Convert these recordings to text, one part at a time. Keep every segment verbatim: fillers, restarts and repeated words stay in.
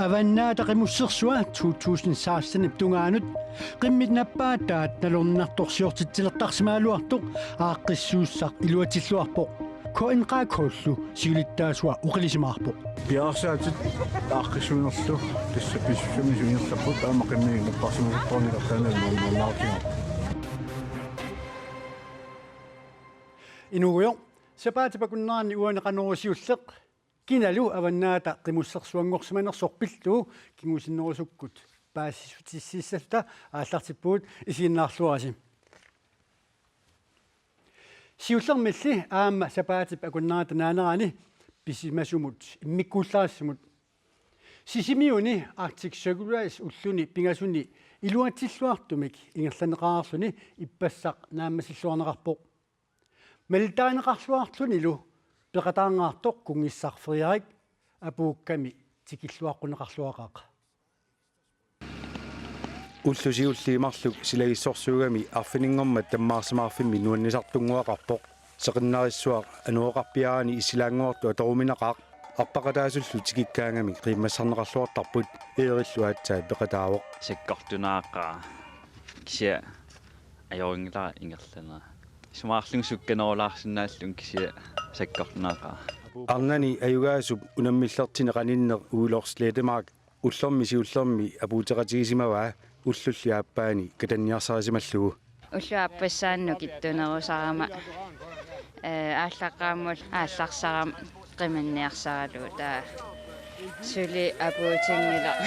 Avannaata Qimussersua to tusind seksten-ip tungaanut qimmit nappaataat nalorninartorsiortitsilertarsimagaluartoq aaqqissuussaq iluatsilluarpoq. K N K K-llu siulittaasua oqilisimaarpoq. Piareersaatit aaqqissuinerlu tassa pissussamik ingerlapput aamma qimmit napparsimasortarneq taanna nuannaarutigaarput. Inuugujoq, sapaatip akunneranni uani Qanorooq siulleq. Kinalu Avannaata Qimussersuanngorsimanersoq pillugu kingusinnerusukkut paasissutissiissasuta aallartippugut, isiginnaarluarisi. Siullermilli aamma sapaatip akunnerata naanerani pisimasumut immikkuullarissumut. Sisimiuni Arctic Circle Race ulluni pingasuni iluatsilluartumik ingerlanneqareerluni ippassaq naammassilluarneqarpoq. Malittarineqarluarlunilu peqataangaartoq kunngissaq Frederik apuukkami tikilluaqqunneqarluaqaaq. Ullut siulliit marluk silagissorsuugami arfininngormat tammaarsimaarfimmi nuannisartunnguaqarpoq. Seqinnarissuaq anoroqarpiarani issilaannguartoq atoruminaqaaq. Arpaqataasullu tikikkaangami qiimmassarneqarluartarput. Eerillu aatsaat peqataavoq. Sakkortunaaqaaq. Kisianni ajorinngilara ingerlanera. Isumaqarlunga sukkanerulaarsinnaallunga, kisianni sakkortunaaqaaq. Arnani ajugaasup unammillertini qaninneq Uiloq Slettemark ullormi siullermi apuuteqatigisimavaa ullulli aappaani katanniarsarisimallugu. Ullut aappassaannut nukittunerusarama, ee, aallaqqaammut aallarsarama qimanniarsaralugu, taava suli apuutinngilaq.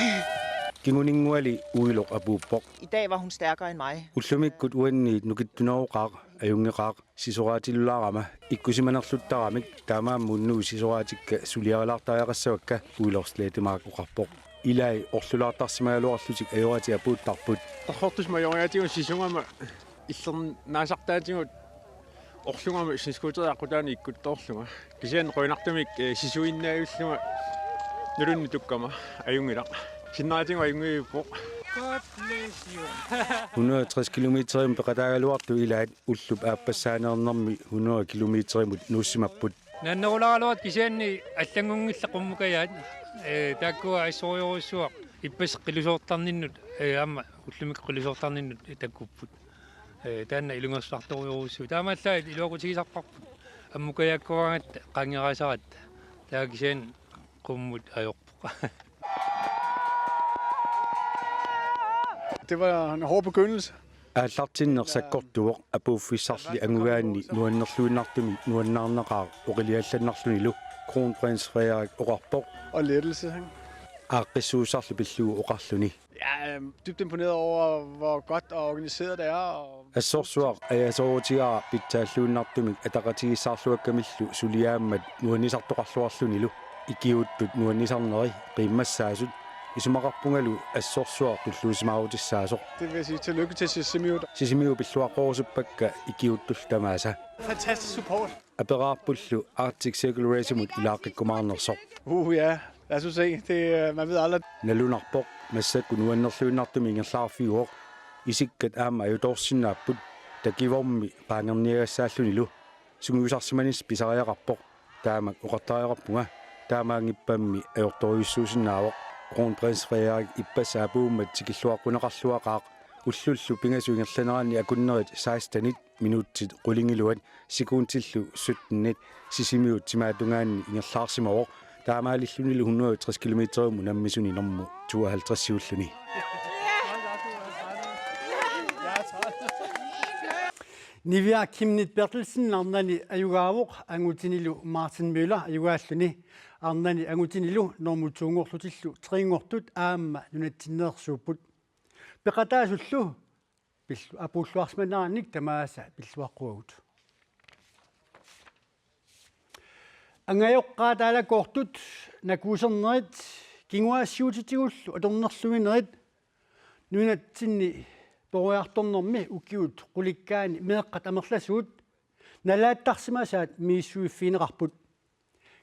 Kinguninnguali Uiloq apuuppoq. I dag var hun stærkere end mig. Ullumikkut uanniit nukittuneruqaaq, ajunngeqaaq, sisoraatilulaarama ikkussimanerluttaramik, taamaammat unnugu sisoraatikka suliarilaartariaqassavakka, Uiloq Slettemark oqarpoq. Ilai orlulaartarsimagaluarlutik ajoratik apuuttarput. Torrortusumik ajoriaatigut sisugama illernaasartaatigut orlugama snescooterit aqqutaani ikkuttoorlunga. Kisianni qujanartumik, ee, sisuinnaajullunga nulunnik tukkama ajunngilaq. Sinneraatigut ajunngivippoq. Hundrede og tres kilometerimut peqataagaluartut ilaat ullup aappassaaneernermi hundrede kilometerimut nuussimapput. Naannerulaaraluartut kisianni allanngunngillat qummukajaat, ee, taakkua assorujorujussuaq ippassaq qilusoortarninnut, ee, aamma ullumikkut qilusoortarninnut takkupput. Ee, taanna ilungersunartorujorujussuuvoq. Taamaallaat iluaqutigisarparput. Ammukajaakkuraangatta qaangeraasarat. Taava kisianni qummut ajorpoq. Det var en hård begyndelse. Aallartinneq sakkortuvoq, apuuffissarli angugaanni nuannerluinnartumik nuannaarnaqaaq oqiliallannarlunilu, Kronprins Frederik oqarpoq. Og lettelse, ikke? Aaqqissuussarlu pillugu oqarluni. Jeg er dybt imponeret over, hvor godt og organiseret det er. Og Assorsuaq ajasoorutigaara pitsaalluinnartumik ataqatigiissaarluakkamillu suliaammat nuannisartoqarluarlunilu, ikiuuttut nuannisarneri qiimmassaasut, isumaqarpungalu assorsuaq tulluusimaarutissaasoq. Det vil jeg sige tillykke til Sisimiut. Sisimiut pilluaqqorusuppakka ikiuuttullu tamaasa. Fantastisk support. Aperaarpullu Arctic Circle Race-imut ilaaqqikkumaarnersoq. Uh, ja. Lad os nu se. Det, øh, man ved aldrig. Nalunarpoq, massakkut nuannerluinnartumik ingerlaarfiuvoq. Isikkat aamma ajutoorsinnaapput, takivormi paangerniagassaallunilu. Sungiusarsimanissaq pisariaqarpoq. Taamak oqartariaqarpunga. Taamaanngippammi ajortorujussuusinnaavoq. Kronprins Frederik ippassaq apuummat tikilluaqquneqarluaqaaq. Ullullu pingasut ingerlaneranni akunnerit sekstenit, minutsit qulingiluat, sekundillu syttenit Sisimiut timaatungaanni ingerlaarsimavoq. Taamaalillunilu hundrede og tres kilometerimut unammisuni normu tooghalvtreds siulluni. Niviaq Chemnitz Berthelsen arnani ajugaavoq, angutinilu Martin Møller ajugaalluni. Arnani angutinilu normu to-nngorlutillu tre-nngortut aamma nunatsinneersuupput. Peqataasullu pillu-, apuulluarsimanerannik tamaasa pilluaqquagut. Angajoqqaat aalakoortut, nakuusernerit, kinguaassiuutitigullu atornerluinerit, nunatsinni peroriartornermi ukiut qulikkaanni meeqqat amerlasuut nalaattarsimasaat misissuiffigineqarput.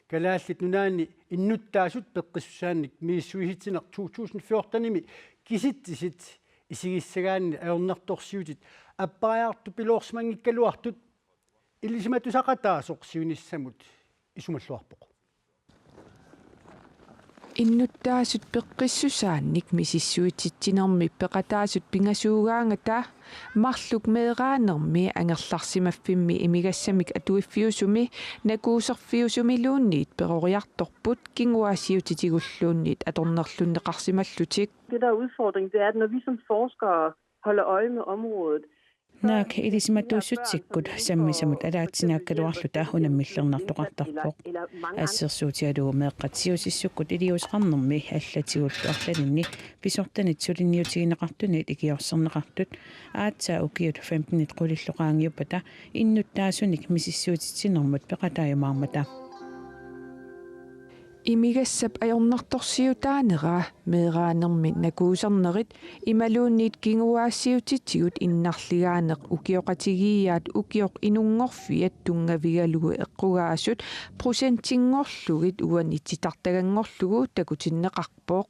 Kalaallit Nunaanni innuttaasut peqqissusaannik misissuisitsineq to tusind fjorten-imi kisitsisit isigissagaanni ajornartorsiutit appariartupiloorsimanngikkaluartut ilisimatusaqataasoq siunissamut isumalluarpoq. Innuttaasut peqqissusaannik misissuititsinermi peqataasut pingasuugaangata marluk meeraanermi angerlarsimaffimmi imigassamik atuiffiusumi nakuuserfiusumiluunniit peroriartorput kinguaassiuutitigulluunniit atornerlunneqarsimallutik. Det, der er udfordringen, det er, at når vi som forskere holder øje med området, Naak ilisimatuussutsikkut sammisamut alaatsinaakkaluarluta unammillernartoqartarpoq. Assersuutigalugu meeqqat siusissukkut iliuuseqarnermi allatigullu arlalinni pisortanit suliniutigineqartunit ikiorserneqartut aatsaat ukiut femtenit qulillu qaangiuppata innuttaasunik misissuititsinermut peqataajumaarmata. Imigassap ajornartorsiutaanera, meeraanermi nakuusernerit imaluunniit kinguaassiuutitigut innarligaaneq ukioqatigiiaat ukioq inunngorfiat tunngavigalugu eqqugaasut procentinngorlugit uani titartaganngorlugu takutinneqarpoq.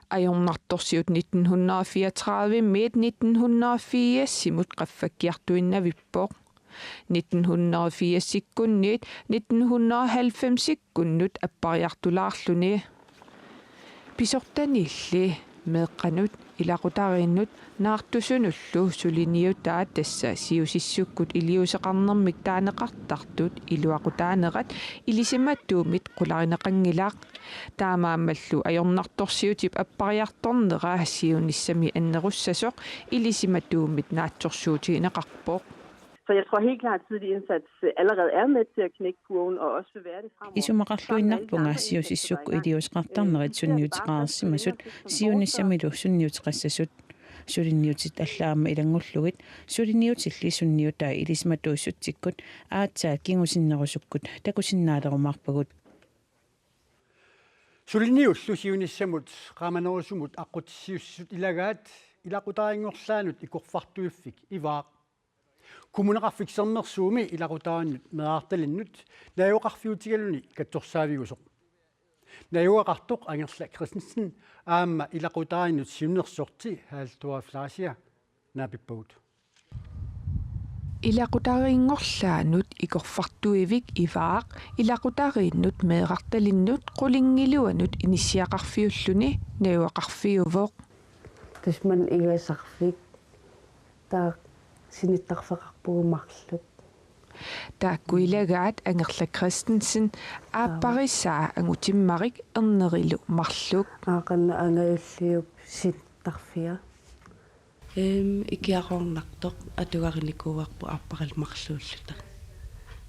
Ajornartorsiut nitten hundrede og fireogtredive-miit nitten hundrede og firsimut qaffakkiartuinnavippoq. Nitten hundrede og firsikkunniit nitten hundrede og halvfemsikkunnut appariartulaarluni. Pisortanilli meeqqanut ilaqutariinnut naartusunullu suliniutaa tassa siusissukkut iliuuseqarnermik taaneqartartut iluaqutaanerat ilisimatuumit qularineqanngilaq. Taamaammallu ajornartorsiutip appariartornera siunissami annerussasoq ilisimatuumit naatsorsuutigineqarpoq. Så jeg tror helt klart, at tidlig indsats allerede er med til at knække kurven og også vil være det fremover. Isumaqarluinnarpunga siusissukkut iliuuseqartarnerit sunniuteqarsimasut siunissamilu sunniuteqassasut. Suliniutit alla aamma ilanngullugit suliniutilli sunniutai ilisimatuussutsikkut aatsaat kingusinnerusukkut takusinnaalerumaarpagut. Suliniullu siunissamut qaamanerusumut aqqutissiuussisut ilagaat ilaqutariinngorlaanut ikorfartuiffik Ivaaq. Kommuneqarfik Sermersuumi ilaqutariinnut meerartalinnut najugaqarfiutigaluni katsorsaaviusoq. Najugaqartoq Angerla Christensen aamma ilaqutariinnut siunnersorti Haldor Fleischer naapippagut. Ilaqutariinngorlaanut ikorfartuivik Ivaaq ilaqutariinnut meerartalinnut qulingiluanut inissiaqarfiulluni najugaqarfiuvoq. Tassa maani igasarfik taava sinittarfeqarpugut marluk. Taakku ilagaat Angerla Christensen aapparisaa angutimmarik ernerilu marluk. Aaqanna angajulliup sinittarfia. Ehm, ikiaroornartoq atugarinikuuarput aapparilu marluulluta.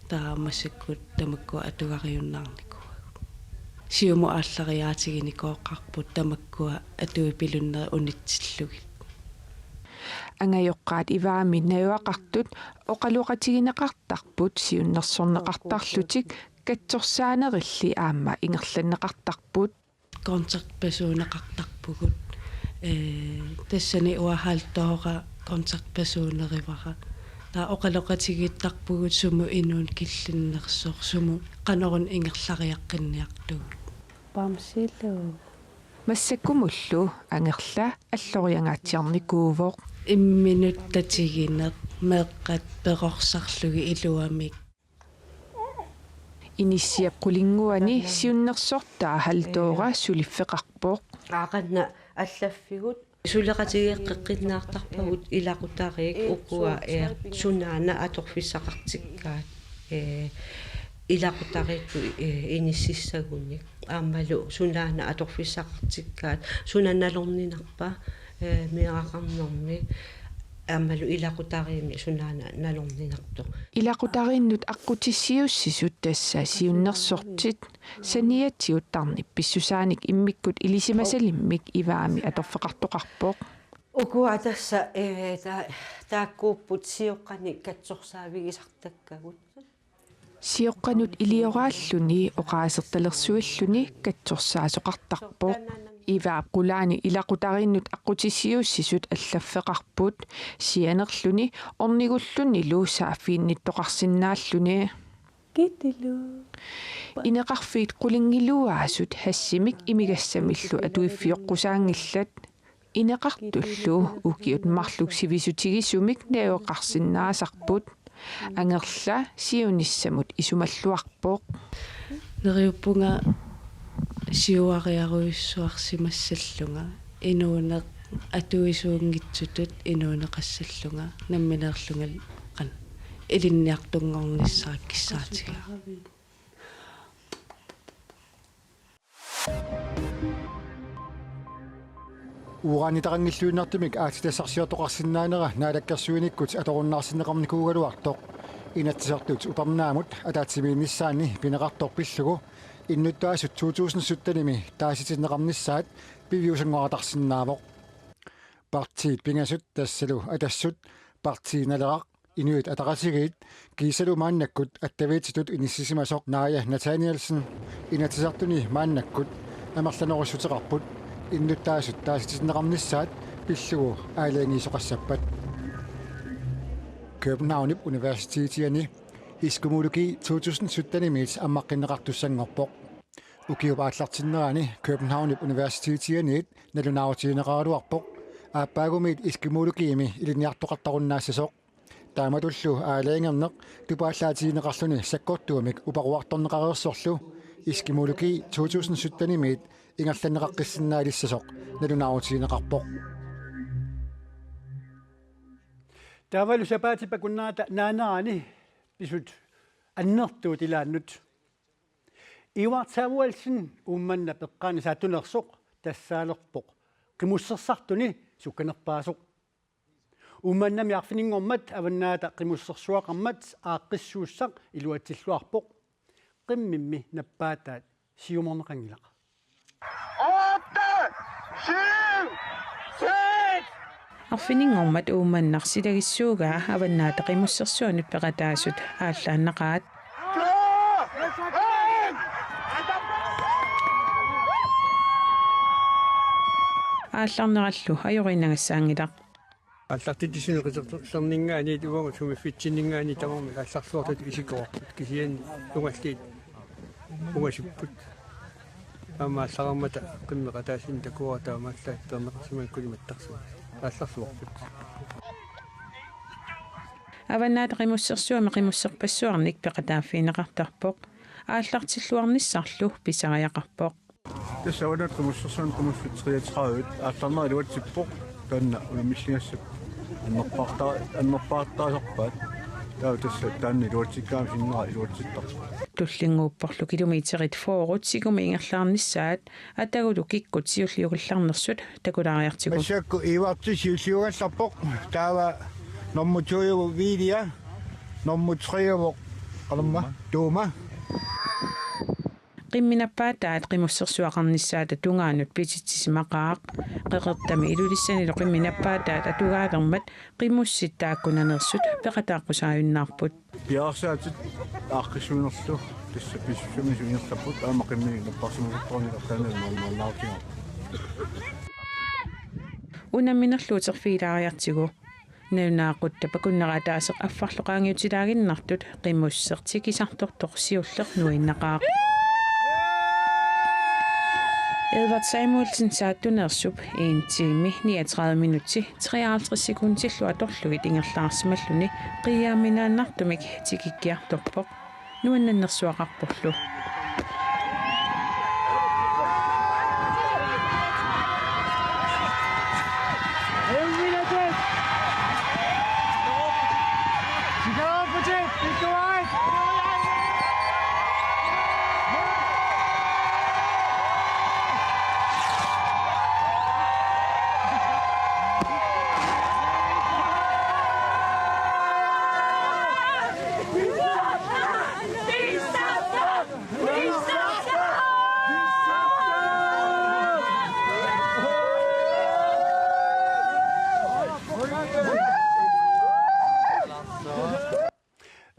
Taava massakkut tamakkua atugariunnaarnikuuagut. Siumut aallariaatiginikooqarput tamakkua atuipilunneri unitsillugit. Angajoqqaat Ivaami najugaqartut oqaloqatigineqartarput siunnersorneqartarlutik katsorsaanerilli aamma ingerlanneqartarput. Kontaktpersoneqartarpugut. Eh, tassani uanga Haldora kontaktpersonerivara. Taava oqaloqatigiittarpugut sumut inuuneq killinnersoq, sumut qanoruna ingerlariaqqinniartugut. Bamsilu. Massakkumullu Angerla alloriangaatsiarnikuuvoq. Imminut tatigineq meeqqat perorsarlugit iluamik. Inissiap qulinnguani siunnersortaa Haldora suliffeqarpoq. Aaqanna allaffigut. Suleqatigeeqqinnaartarpagut ilaqutariit ukua, eh, sunaana atorfissaqartikkaat, eh, ilaqutariittut, eh, inississagunik. Aammalu sunaana atorfissaqartikkaat, suna nalorninarpa, eh, meeraqarnermi. Aammalu ilaqutariinni sunaana nalorninartoq. Ilaqutariinnut aqqutissiuussisut tassa siunnersortit saniatigut tarnip pissusaanik immikkut ilisimasalimmik Ivaami atorfeqartoqarpoq. Ukua tassa, eh, ta-, taakkuupput sioqqanik katsorsaavigisartakkagut. Sioqqanut ilioraalluni oqaasertalersuilluni katsorsaasoqartarpoq. Ivaap qulaani ilaqutariinnut aqqutissiuussisut allaffeqarput, sianerluni ornigullunilu saaffiginnittoqarsinnaalluni. Kitilu. Ineqarfiit qulinngiluaasut hassimik imigassamillu atuiffioqqusaanngillat. Ineqartullu ukiut marluk sivisutigisumik najugaqarsinnaasarput. Angerla siunissamut isumalluarpoq. Neriuppunga Siuariarujussuarsimassallunga, inuuneq atuisuunngitsutut inuuneqassallunga, nammineerlunga qanoq ilinniartunngornissara kissaatigaara. Uranitaqanngilluinnartumik aatsitassarsiortoqarsinnaanera naalakkersuinikkut atorunnaarsinneqarnikuugaluartoq Inatsisartut upernaamut ataatsimiinnissaanni pineqartoq pillugu innuttaasut to tusind syttenimi taasitinneqarnissaat piviusunngorartarsinnaavoq. Partiit pingasut tassalu Atassut, Partii Naleraq, Inuit Ataqatigiit kiisalu maannakkut attaviitsitut inissisimasoq Naaja Nathanielsen Inatsisartuni maannakkut amerlanerussuteqarput innuttaasut taasitinneqarnissaat pillugu aalajangiisoqassappat. Københavnip Universitetiani Eskimologi to tusind syttenimiit ammaqqinneqartussanngorpoq. Ukiup aallartinnerani Københavnip Universitetianiit nalunaarutigineqaraluarpoq aappaagumiit eskimologiimi ilinniartoqartarunnaassasoq. Taamatullu aalajangerneq tupaallaatigineqarluni sakkortuumik uparuartorneqareersorlu Eskimologi to tusind syttenimiit ingerlanneqaqqissinnaalissasoq nalunaarutigineqarpoq. Taavalu sapaatip akunnerata naanerani pisut annertuut ilaannut. Edvard Samuelsen Uummannap eqqaani saattunersoq tassaalerpoq qimussersartuni sukkanerpaasoq. Uummannami arfininngormat Avannaata Qimussersuaqarmat aaqqissuussaq iluatsilluarpoq. Qimmimmi nappaataat siumorneqanngilaq. Otte, syv, seks. Arfininngormat Uummannaq silagissuugaa Avannaata Qimussersuanut peqataasut aallaannaqaat. Aallarnerallu ajoriinnagassaanngilaq. Aallartitsisuni qiterterninngaanniit uagut sumiiffitsinninngaanniit tamarmik aallarsuartut isikkoqarput kisianni tungalliit ungasipput. Aamma aallararmata qimmeq ataasinnik takuara taamaallaat peerneqarsimagukkit imattarsimavoq. Aallarsuarput. Avannaata Qimussersuami qimusserpassuarnik peqataaffigineqartarpoq. Aallartilluarnissarlu pisariaqarpoq. Tassa Avannaata Qimussersuanut qimussit treogtredive aallarneq iluatsippoq, taanna unammilligassappat annerpaarta-, annerpaartaasarpaat. Taava tassa taanna iluatsikkaangami sinnera iluatsittarpoq. Tullinnguupporlu kilometerit fyrre sikumut ingerlaarnissaat atagulu kikkut siulliugallarnersut takulaariartigu. Massakkut Edvardip siulliugallarpoq, taava nummer to-uvoq Vilja, nummer tre-uvoq qanormaa Tuuma. Qimmit nappaataat qimussersuaqarnissaata tungaanut pititsisimaqaaq. Qeqertami Ilulissanilu qimmit nappaataat atugaalermat qimussit taakkunaneersut peqataaqqusaajunnaarput. Piareersaatit aaqqissuinerlu tassa pissusissamisut ingerlapput, aamma qimmit napparsimasortarneq arlaannik maannaarutigaarput. Unamminerlu uterfigilaariartigu. Nalunaaquttap akunnera ataaseq affarlu qaangiutilaaginnartut qimusseq tikisartortoq siulleq nuinnaqaaq. Edvard Samuelsen saattuneersup en time niogtredive minutti treoghalvtreds sekundillu atorlugit ingerlaarsimalluni qiiaamminaannartumik tikikkiartorpoq. Nuannannersuaqarporlu.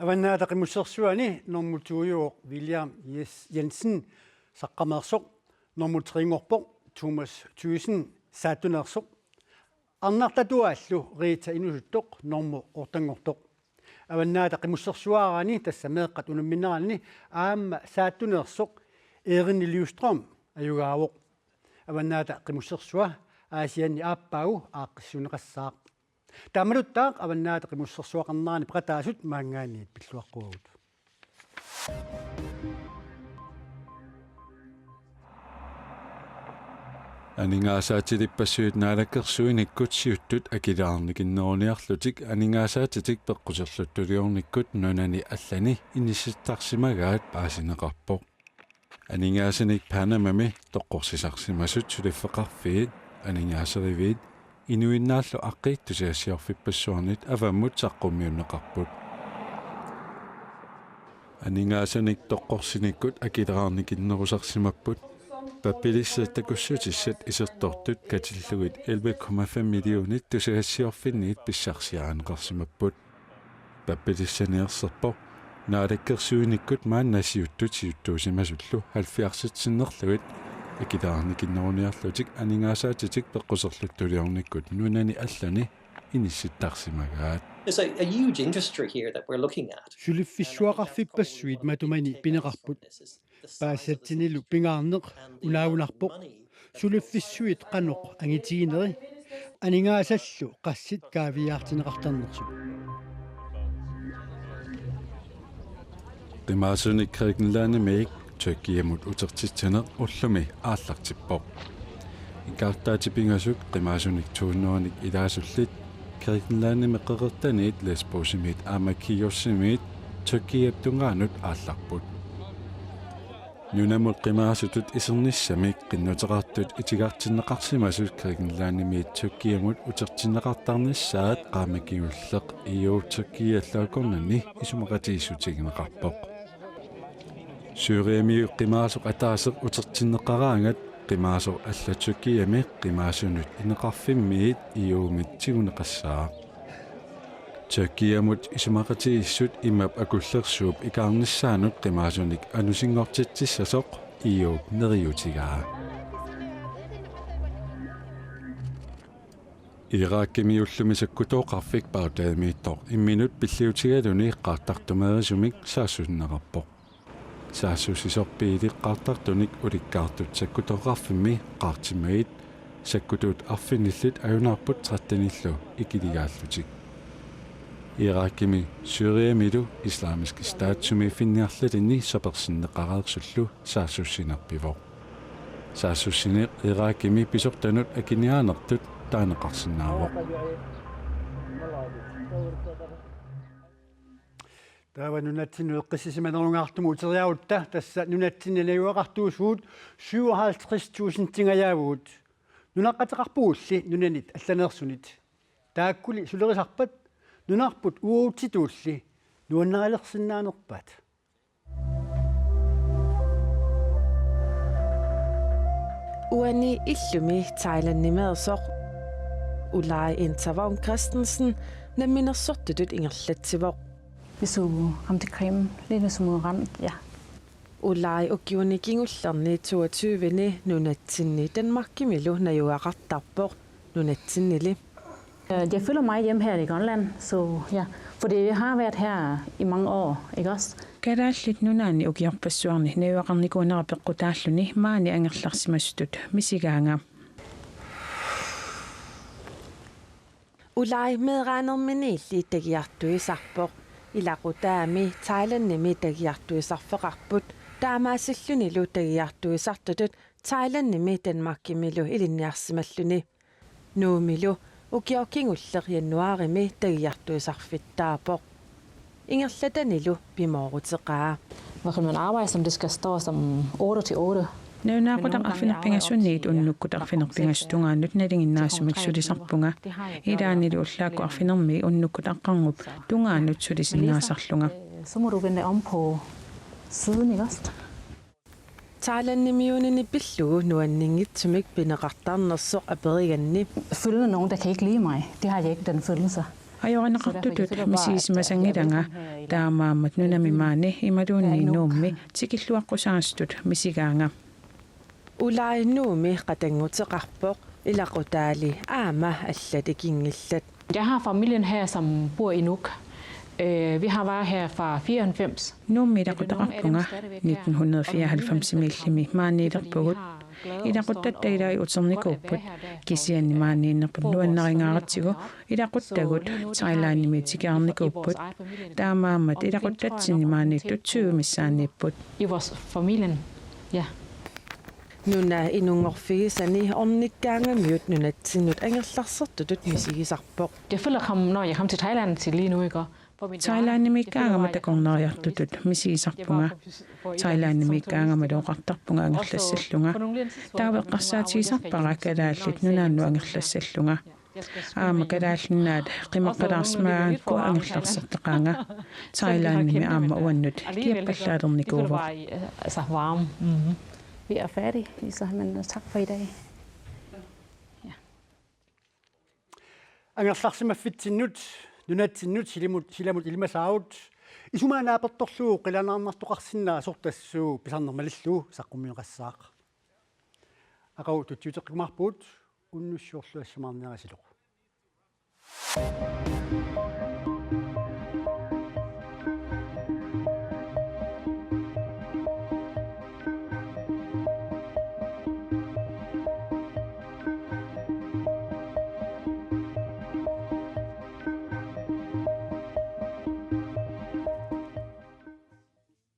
Avannaata Qimussersuani normu to-uvoq William Jes-, Jensen saqqameersoq, normu tre-nngorpoq Thomas Thyssen saattuneersoq, arnartatuaallu Rita Inusuttoq normu ottenngortoq. Avannaata Qimussersuaraanni tassa meeqqat unammineranni aamma saattuneersoq Erin Livstrøm ajugaavoq. Avannaata Qimussersua Aasianni aappaagu aaqqissuunneqassaaq. Taamatuttaaq Avannaata Qimussersuaqarnerani peqataasut maanngaanniit pilluaqquagut. Aningaasaatilipassuit naalakkersuinikkut siuttut akileraarnikinneruniarlutik aningaasaatitik peqquserluttuliornikkut nunani allani inissittarsimagaat paasineqarpoq. Aningaasanik Panamami toqqorsisarsimasut suliffeqarfiit, aningaaseriviit, inuinnaallu aqqiit tusagassiorfippassuarnit avammut saqqummiunneqarput. Aningaasanik toqqorsinikkut akileraarnikinnerusarsimapput. Pappilissat takussutissat isertortut katillugit elleve komma fem millionit tusagassiorfinniit pissarsiarineqarsimapput. Pappilissani erserpoq naalakkersuinikkut maanna siuttut siuttuusimasullu halvfjerdsit sinnerlugit akileraarnikinneruniarlutik aningaasaatitik peqquserluttuliornikkut nunani allani inissittarsimagaat. There's a, a huge industry here that we're looking at. Suliffissuaqarfippassuit matumani pineqarput. Paasisatsinnilu pingaarneq unaagunarpoq. Suliffissuit qanoq angitigineri, aningaasallu qassit kaaviiaartinneqartarnersut. Qimaasunik Grækenlandimiit Tyrkiamut utertitsineq ullumi aallartippoq. Ikaartaatip pingasut qimaasunik to hundredenik ilaasullit Grækenlandimi qeqertaniit Lesbosimiit aamma Kiosimiit Tyrkiap tungaanut aallarput. Nunamut qimaasutut isernissamik qinnuteqartut itigartinneqarsimasut Grækenlandimiit Tyrkiamut utertinneqartarnissaat qaammat kingulleq E U Tyrkiallu akornanni isumaqatigiissutigineqarpoq. Syriamiut qimaasoq ataaseq utertinneqaraangat qimaasoq allat Tyrkiami qimaasunut ineqarfimmiit E U-mit tiguneqassaaq. Tyrkiamut isumaqatigiissut immap akullersuup ikaarnissaanut qimaasunik anusinngortitsissasoq E U-p neriuutigaa. Irakimi ullumi sakkutooqarfik Baghdadimiittoq imminut pilliutigaluni qaartartumeerisumik saassussineqarpoq. Saassussisoq biili qaartartunik ulikkaartut sakkutooqarfimmi qaartimmagit, sakkutut arfinillit ajunaarput trettenillu ikiligaallutik. Irakimi Syriamilu Islamisk Stat sumiiffinniarlalinni sapersinneqareersullu saassussineq pivoq. Saassussineq Irakimi pisortanut akiniaanertut taaneqarsinnaavoq. Taava nunatsinnut eqqissisimanerungaartumut uteriarutta, tassa nunatsinni najugaqartuusugut syvoghalvtreds tusindingajaavugut. Nunaqqateqarpugulli nunanit allaneersunit. Taakkuli sulerisarpat nunarput uagutsitulli nuannarilersinnaanerpaat. Uani illumi Thailandimeersoq Ulai Intavong Christensen namminersortutut ingerlatsivoq. Vi så ham til cremen, lidt smule rand, ja. Ulai ukiuni kingullerni toogtyveni nunatsinni Danmarkimilu najugaqartarpoq nunatsinnili. Øh, Jeg føler mig hjemme her i Grønland, så ja. Fordi jeg har været her i mange år, ikke også? Kalaallit Nunaanni ukiorpassuarni najugaqarnikuunera peqqutaalluni maani angerlarsimasutut misigaanga. Ulai meeraanerminiilli tagiartuisarpoq. Ilaqutaami Thailandimi tagiartuisarfeqarput, taamaasillunilu tagiartuisartutut Thailandimi Danmarkimilu ilinniarsimalluni. Nuummilu ukioq kingulleq januaarimi tagiartuisarfittaarpoq. Ingerlatanilu pimooruteqaa. Hvad kan man arbejde, som det skal stå som otte til otte? Nalunaaqutaq arfineq-pingasunniit unnukkut arfineq-pingasut tungaanut nalinginnaasumik sulisarpunga. Ilaannilu ullaakkut arfinermi unnukkut aqqarngup tungaanut sulisinnaasarlunga. Så må du vende om på siden, ikke også? Thailandimiuunini pillugu nuanninngitsumik pineqartarnersoq aperiganni. Følge nogen, der kan ikke lide mig. Det har jeg ikke, den følelse. Ajorineqartutut misigisimasanngilanga, taamaammat nunami maani imaluunniit Nuummi tikilluaqqusaasutut misigaanga. Ulai Nuummi qatannguteqarpoq, ilaqutaali aamma allat ikinngillat. Jeg har familien her, som bor i Nuuk. Øh, vi har været her fra fireoghalvfems. Nuummi ilaqutaqarpunga, nitten hundrede fireoghalvfemsimiillimi maaniilerpugut. Ilaquttatta ilai uternikuupput, kisianni maaniinnerput nuannaringaaratsigu ilaquttagut Thailandimi tikiarnikuupput. Taamaammat ilaquttatsinni maaniittut tyve missaanniipput. I vores familien, ja. Nuna inunngorfigisani ornikkaangamiut nunatsinnut angerlarsertutut misigisarpoq. Jeg føler, kom, når jeg kom til Thailand til lige nu, ikke? Og hvor min hjerne, det fylder Thailandimiikkaangama bare, jeg har takornariartutut misigisarpunga. Thailandimiikkaangamalu oqartarpunga angerlassallunga. Taava eqqarsaatigisarpara kalaallit nunaannut angerlassallunga. Aamma Kalaallit Nunaat qimaqqalaarsimagaangakkit angerlarsertaqaanga. Thailandimi aamma uannut kiappallaalernikuuvoq. Altså varme. Mm. Vi er færdige, Lisa, men tak for i dag. Angerlarsimaffitsinnut nunatsinnut silimut, silamut ilimasaarut isumaga naapertorlugu qilanaarnartoqarsinnaasoq tassuuna pisarnermalillugu saqqummiuqassaaq. Aqagu tutsiuteqqikkumaarpugut, unnussiorluassimaarniarisilu.